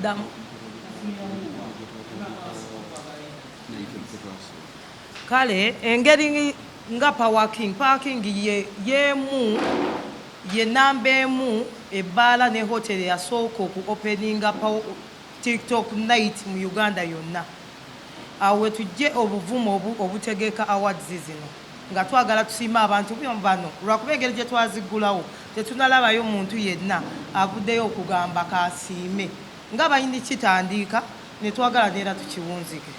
Ddamu. Kale engeri nga Power King, Power King ye yemu ye namba emu ebbaala ne hotel eyasooka oku openinga TikTok night mu Uganda yonna. Awo wetujje obuvumu obutegeka awards zino nga twagala tusiime abantu bano, lwakuba engeri gye twaziggulawo tetunalabayo muntu yenna avuddeyo okugamba kasiime nga balina kitandika ne twagala neera tukiwunzike.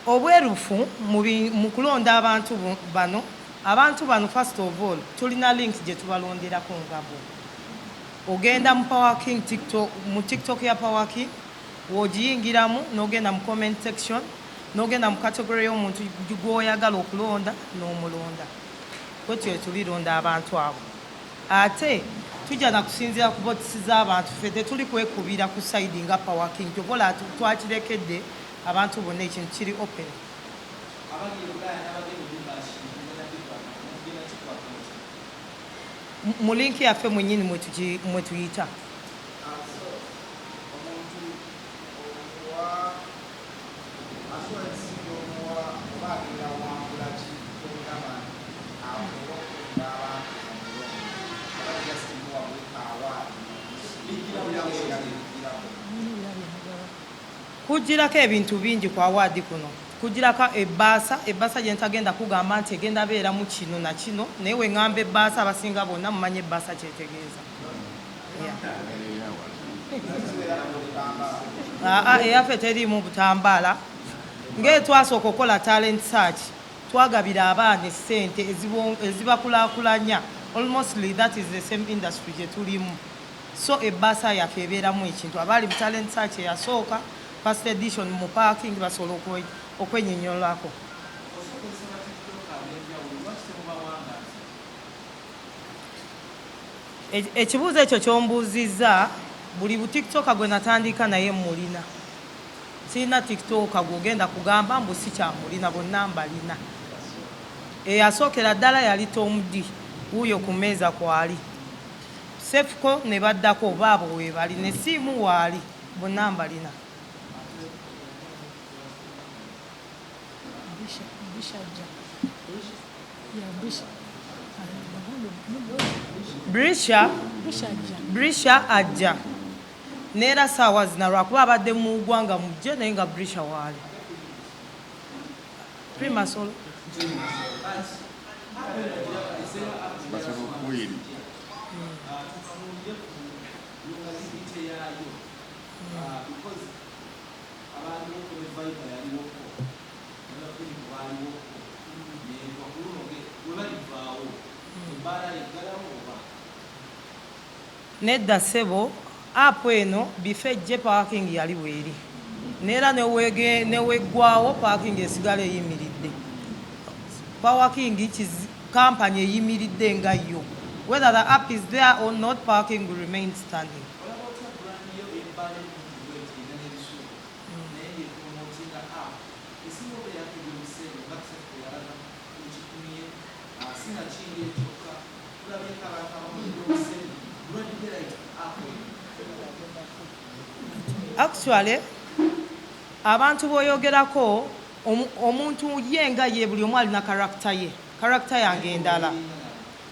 Obwerufu mu kulonda abantu bano, abantu bano, first of all, tulina link gye tubalonderako ngabo. Ogenda mu Power King TikTok, mu TikTok ya Power King w'ogiyingiramu, n'ogenda mu comment section, n'ogenda mu category y'omuntu gw'oyagala okulonda n'omulonda. Bwetyo tulironda abantu abo. Ate tujja na kusinziira ku votes z'abantu. Ffe tetuli kwekubira ku side nga Power King, kyobola twakirekedde abantu bonna, ekintu kiri open. Abali e Bulaaya n'abagenda obibashi mugenda bikwata, mugenda kikwata mutya? Mu link yaffe mwennyini mwe tuyita. So omuntu owa assurance y'omuwa oba agenda wangula ki kyogamba oba okunda abantu omulongo oba just muwa bweka award ebirabo? Kugirako ebintu bingi ku award kuno. Kugirako ebbaasa, ebbaasa gye ntagenda kugamba nti egenda beeramu kino na kino, naye we ŋŋamba ebbaasa, abasinga bonna mumanyi ebbaasa kyetegeeza. Yeah. Aa, eyaffe teriimu butambaala. Ng'etwasooka okukola talent search, twagabira abaana essente ezibakulaakulanya. Almostly that is the same industry gye tulimu. So ebbaasa yaffe ebeeramu ekintu. Abaali mu talent search eyasooka, first edition mu parking, basobola okwenyinyolako. Osokozesa ba TikTok ab'enjawulo, lwaki temubawangaaza? Ekibuuzo ekyo kyombuuzizza, buli butiktoka gwe natandika naye mulina. Sirina TikToka gwogenda kugamba mbu si kyamulina, bonna mbalina. Eyasookera ddala yali Tom D, wuuyo ku mmeeza kwali Sefuko, ne baddako baabo weebali ne siimu waali, bonna mbalina. Brisha, Brisha ajja. Yeah, Brisha. Brisha. Brisha ajja. Brisha ajja neera saawa zina, lwakuba abadde mu ggwanga mujje, naye nga Brisha waali Primasol. Basobola okuwiri. Tutunuulire ku longevity yaayo, because abaliwoko ne Viper yaliwoko, nabafirimu baliwoko, neva ku luno we balivaawo ebbaala yeggalawo oba? Nedda ssebo, app eno before ejje Power King yali weeri, neera neweggwawo Power King esigala eyimiridde. Power King kampany eyimiridde nga yo. Whether the app is there or not, Power King will remain standing. Olaba otya brand yo ebbaala ennungi bweti erina n'ebisulo, naye ng'epromotinga app esinga obeerako ebyobuseere nga Sefuko yalaga ekikumye sinakindi ekyokka? Tulabyeko abantu abamu ebyobuseere bulwadde right app eno. Actually, abantu b'oyogerako, omuntu ye nga ye, buli omu alina character ye. Character yange endala,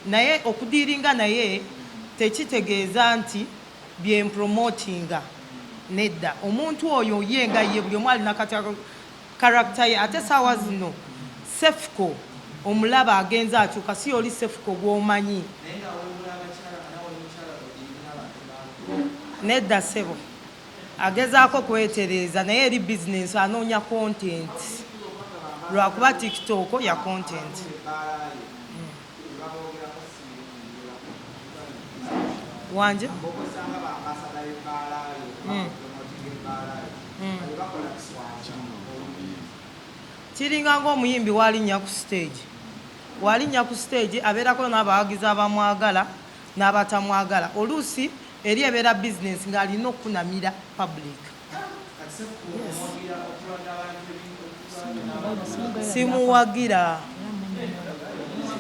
naye okudiiringa naye tekitegeeza nti byempromotinga. Nedda, omuntu oyo ye nga ye, buli omu alina character ye. Ate saawa zino Sefuko omulaba agenza akyuka, si oli Sefuko gw'omanyi. Naye nga wewula abakyala nga nawe oli mukyala odiringa n'abantu bange. Nedda ssebo, agezaako kwetereeza, naye eri bizinensi, anoonya content, lwakuba TikTok ya content. Ebbaala ye babogerako si birungi. Wanje? Okozesanga bambasada b'ebbaala yo bapromotinga ebbaala yo, bye bakola biswaza. Kiringa ng'omuyimbi walinnya ku stage, walinnya ku stage abeerako n'abawagizi abamwagala. N'abatamwagala oluusi eri ebeera bizinesi ng'alina okukunamira public. Simuwagira,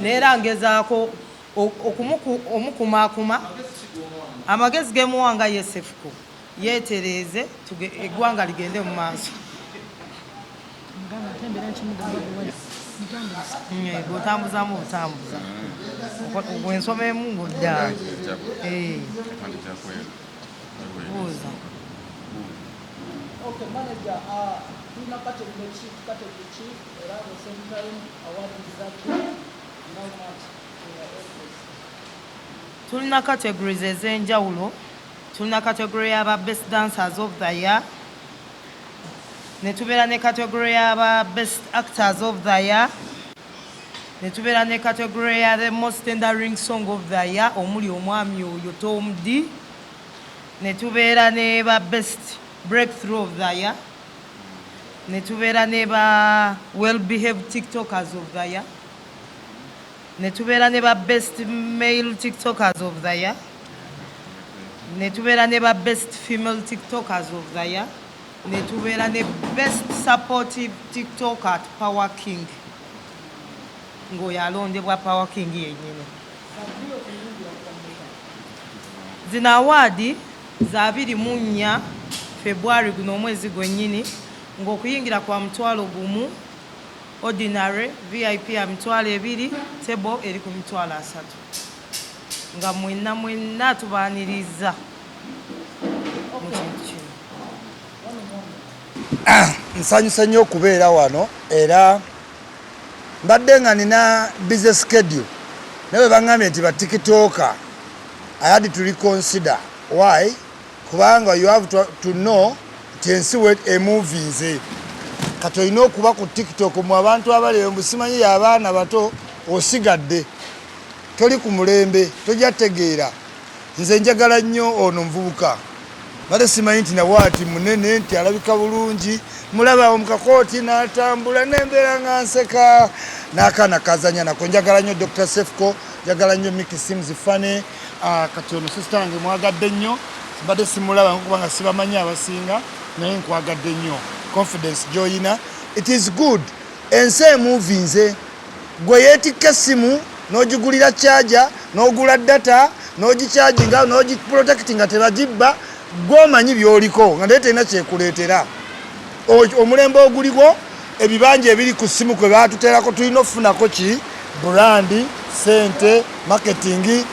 neera ngezaako omukumaakuma. Amagezi gemuwa nga yesefuko yeetereeze, eggwanga ligende mu maaso. Gweotambuzamu obutambuza gwensoma emu ng'odda buuza. Okay, manager, tulina category ki, category ki, era at the same time award zaki, how much for your efforts? Tulina categories ez'enjawulo. Tulina category y'aba best dancers of the year, ne tubeera ne category y'aba best actors of the year, ne tubeera ne category ya the most tendering song of the year omuli omwami oyo Tom D, ne tubeera ne ba best breakthrough of the year, ne tubeera ne ba well behaved TikTokers of the year, ne tubeera ne ba best male TikTokers of the year, ne tubeera ne ba best female TikTokers of the year, ne tubeera ne best supportive TikToker at Power King, ng'oyo alondebwa Power King yennyini. Zino award za 24 February guno omwezi gwennyini, ng'okuyingira kwa 10,000 ordinary, VIP ya 20,000, table eri ku 30,000, nga mwenna mwenna tubaaniriza mu kintu kino. Nsanyuse nnyo okubeera wano, era mbadde nga nina busy schedule, naye bwe baŋŋambye nti ba TikToker, I had to reconsider. Why? Kubanga you have to know nti ensi we emovinze. Kati olina okuba ku TikTok mu abantu abali eyo, mbu simanyi y'abaana bato, osigadde toli ku mulembe, tojja tegeera. Nze njagala nnyo ono muvubuka, mbadde simanyi nti nawe ati munene, nti alabika bulungi. Mulaba awo mukakooti n'atambula nembeera nga nseka n'akaana kazanya nako. Njagala nnyo Dr Sefco, njagala nnyo Mickey Sims Fane. Kati ono sister wange mwagadde nnyo, mbadde simulaba kubanga sibamanyi abasinga, naye nkwagadde nnyo confidence gy'oyina. It is good. Ensi emuvinze, gwe yeetikka essimu n'ogigulira charger, n'ogula data, n'ogicharginga, n'ogiprotect nga tebagibba, gwomanyi by'oliko nga naye terina kyekuleetera. Omulembe oguliwo, ebibanja ebiri ku ssimu kwe baatuteerako, tulina okufunako ki brand, sente, marketing,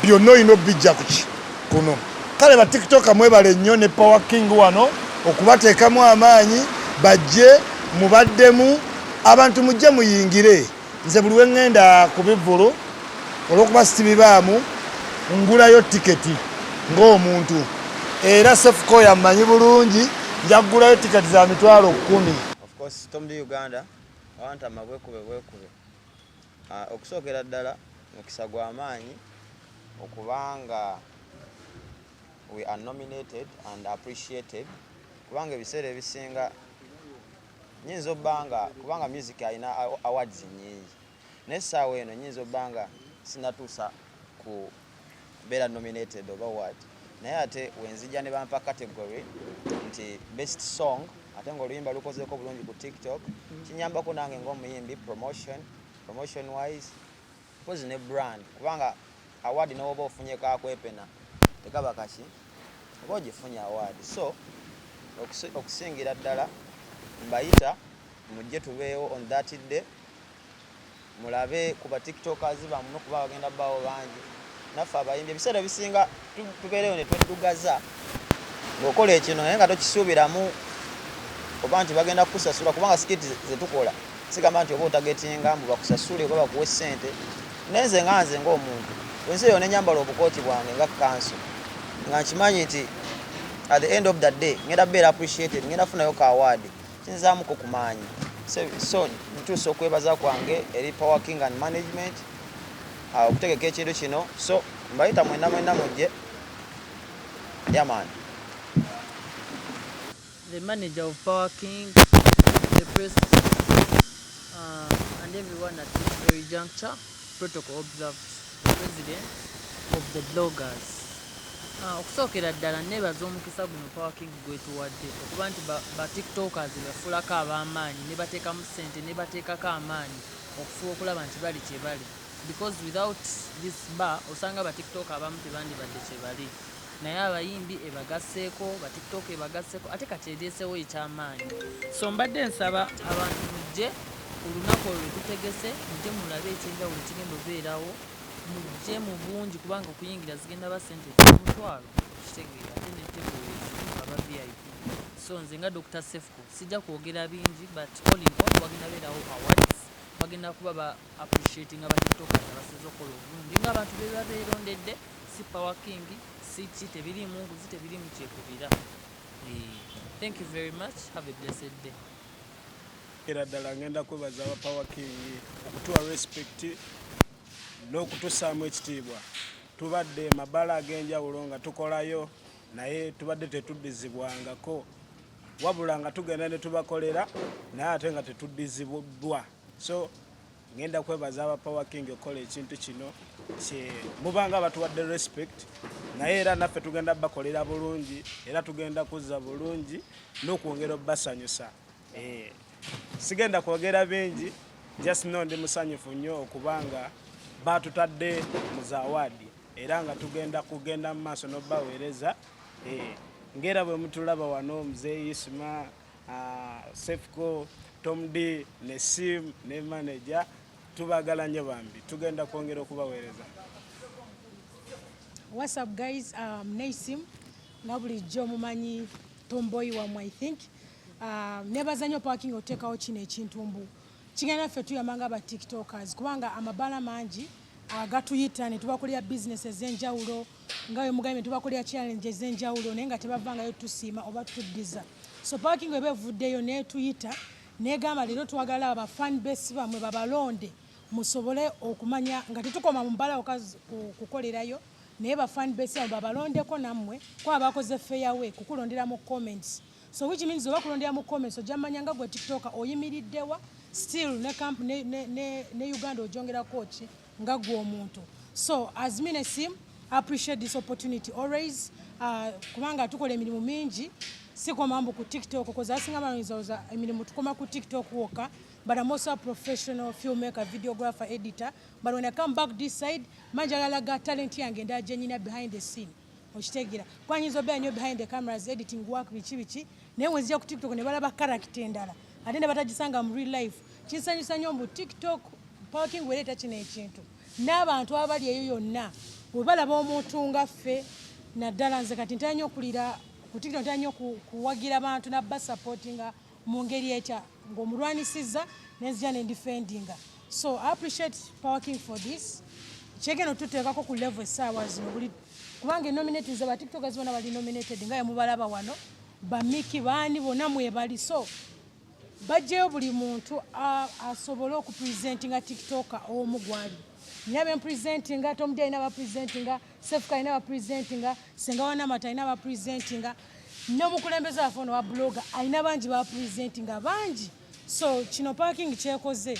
byonna olina obijja kuki kuno. Kale ba TikToker mwebale nnyo ne Power King wano okubateekamu amaanyi, bajje mubaddemu abantu, mujje muyingire. Nze buli weŋŋenda ku bivvulu, olw'okuba sibibaamu, ngulayo tiketi ng'omuntu, era Sefuko yammanyi bulungi, nja kugulayo tiketi za 10,000. Of course, Tom D Uganda wantama bwekube bwekube. Okusookera ddala mukisa gwa maanyi okubanga we are nominated and appreciated, kubanga ebiseera ebisinga nyinza obbanga, kubanga music alina awards nyingi, naye essaawa eno nyinza obbanga sinatuusa ku beera nominated oba what, naye ate wenzija ne bampa category nti best song, ate ng'oluyimba lukozeeko bulungi ku TikTok, kinyambako nange ng'omuyimbi promotion wise, mpozi ne brand, kubanga award nowoba ofunye kakwepena tekaba kaki oba ogifunye award. So okusingira ddala mbayita mujje tubeewo on that day, mulabe ku ba TikTokers bammwe, kuba bagenda bbaawo bangi. Naffe abayimbi ebiseera ebisinga tubeereyo ne tweddugaza ng'okola ekino, naye nga tokisuubiramu oba nti bagenda kukusasula, kubanga skit zetukola sigamba nti oba otargetinga mbu bakusasule oba bakuwe ssente. Naye nze nga nze ng'omuntu, ensi eyo nenyambala obukooti bwange nga kanso, nga nkimanyi nti at the end of the day ngenda beera appreciated, ngenda funayo ka award kinzaamuko ku maanyi. So ntuusa okwebaza kwange eri Power King and management okutegeka ekintu kino. So mbayita mwenna mwenna mujje, yeah man. The manager of Power King, the press, and everyone at this very juncture, protocol observed. The president, of the bloggers. Okusookera ddala neebaza omukisa guno Power King gwetuwadde okuba nti ba tiktokers bafuulako ab'amaanyi ne bateekamu ssente ne bateekako amaanyi okufuba okulaba nti bali kye bali, because without this bar osanga ba tiktoker abamu tebandibadde kye bali, naye abayimbi ebagasseeko, ba tiktoker ebagasseeko, ate kati ereesewo ekyamaanyi. So mbadde nsaba abantu mujje ku lunaku olwo lwe tutegese, mujje mulabe ekyenjawulo ekigenda obeerawo, mujje mu bungi kubanga okuyingira zigenda ba ssente ez'omutwalo, okitegeera, ate ne table weeziri aba VIP. So nze nga Dr Sefco sijja kwogera bingi, but all in all wagenda beerawo awards, bagenda kuba ba appreciating aba tiktokers abasinze okukola obulungi ng'abantu be babeerondedde, si Power King, si ki, tebiriimu nguzi, tebiriimu kyekubira. Thank you very much, have a blessed day. Era ddala ngenda kwebaza aba Power King okutuwa respect n'okutusaamu ekitiibwa. Tubadde mabala ag'enjawulo nga tukolayo, naye tubadde tetuddizibwangako, wabula nga tugenda ne tubakolera naye ate nga tetuddizibwa. So ngenda kwebaza aba Power King okukola ekintu kino kye mubanga batuwadde respect, naye era naffe tugenda bakolera bulungi, era tugenda kuzza bulungi n'okwongera obbasanyusa. Sigenda kwogera bingi, just know ndi musanyufu nnyo okubanga batutadde mu zawaadi, era nga tugenda kugenda mu maaso n'obbaweereza. Ng'era bwe mutulaba wano, Muzeeyi Isma, Sefco, Tom D ne Sim ne manager, tubagala nnyo bambi, tugenda kwongera okubaweereza. What's up guys, Naisim nga bulijjo mumanyi tomboy wamwe. I think nebaza nnyo Power King oteekawo kino ekintu mbu kigenda ffe tuyamba nga ba tiktokers, kubanga amabaala mangi agatuyita ne tubakolera business ez'enjawulo, nga bwe mugambye, tubakolera challenge ez'enjawulo, naye nga tebavangayo tusiima oba tutuddiza. So Power King eba evuddeyo n'etuyita negamba leero twagala aba fan base bammwe babalonde, musobole okumanya nga tetukoma mu bbala kukolerayo, naye ba fan base bamwe babalondeko nammwe, kuba bakoze fair way kukulondera mu comments. So which means oba kulondera mu comments, ojja manya nga gwe tiktoker oyimiriddewa still ne, camp, ne Uganda ojongerako ki nga gwe omuntu. So as me Nesim, appreciate this opportunity always, kubanga tukola emirimu mingi, sikoma mbu ku TikTok, koza asinga balowooza emirimu tukoma ku TikTok wokka, but I'm also a professional filmmaker, videographer, editor. But when I come back this side, manjagala talent yange endala gye nyina behind the scene, okitegeera, kuba nyinza obeera nnyo behind the cameras, editing work, biki biki, naye wenzija ku TikTok ne balaba character endala ate ne batagisanga mu real life. Kinsanyusa nnyo mbu TikTok Power King wereeta kino ekintu n'abantu abali eyo yonna bwe balaba omuntu nga ffe, naddala nze kati ntera nnyo okulira ku TikTok, ntera nnyo kuwagira bantu nabasupportinga mu ngeri etya ng'omulwanisiza nenzija nendefendinga. So I appreciate Power King for this. Kyegenda otuteekako ku level essaawa zino buli, kubanga enominatinze ba tiktokers bonna bali nominated nga yemubalaba wano, bamiki baani bonna mwebali. So bajjeyo buli muntu asobole okupresentinga tiktoker omu gwali nina bempresentinga. Tomdi alina bapresentinga, Sefuka alina bapresentinga, Senga Wanamata alina bapresentinga, n'omukulembeze waffe ono wa blogger alina bangi bapresentinga bangi. So kino Power King kyekoze,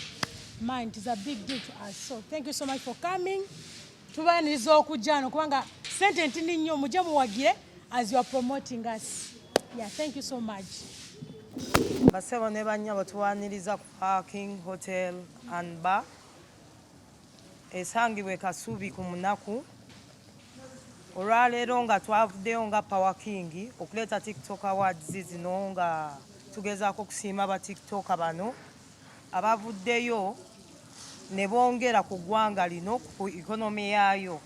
man, it is a big deal to us. So thank you so much for coming. Tubaniriza okujja wano kubanga sente ntini nnyo, mujje muwagire as you are promoting us. Yeah, thank you so much. Basebo ne bannyabo, tuwaniriza ku Parking Hotel and Bar esangibwa e Kasubi ku munaku olwaleero, nga twavuddeyo nga Power King okuleeta TikTok Awards zino, nga tugezaako okusiima ba tiktoker bano abavuddeyo ne bongera ku ggwanga lino, ku economy yaayo.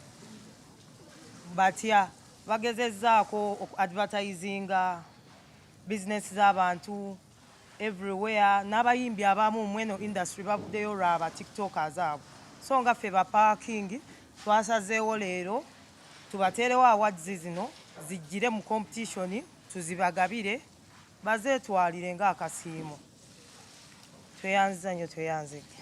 Batya bagezezzaako advertisinga bizinesi z'abantu everywhere, n'abayimbi abamu mweno industry bavuddeyo lwaba tiktokers abo. So nga ffe ba Power King twasazeewo leero tubateerewo awards zino, zijjire mu competition, tuzibagabire bazeetwalire ng'akasiimo. Tweyanziza nnyo, tweyanzige.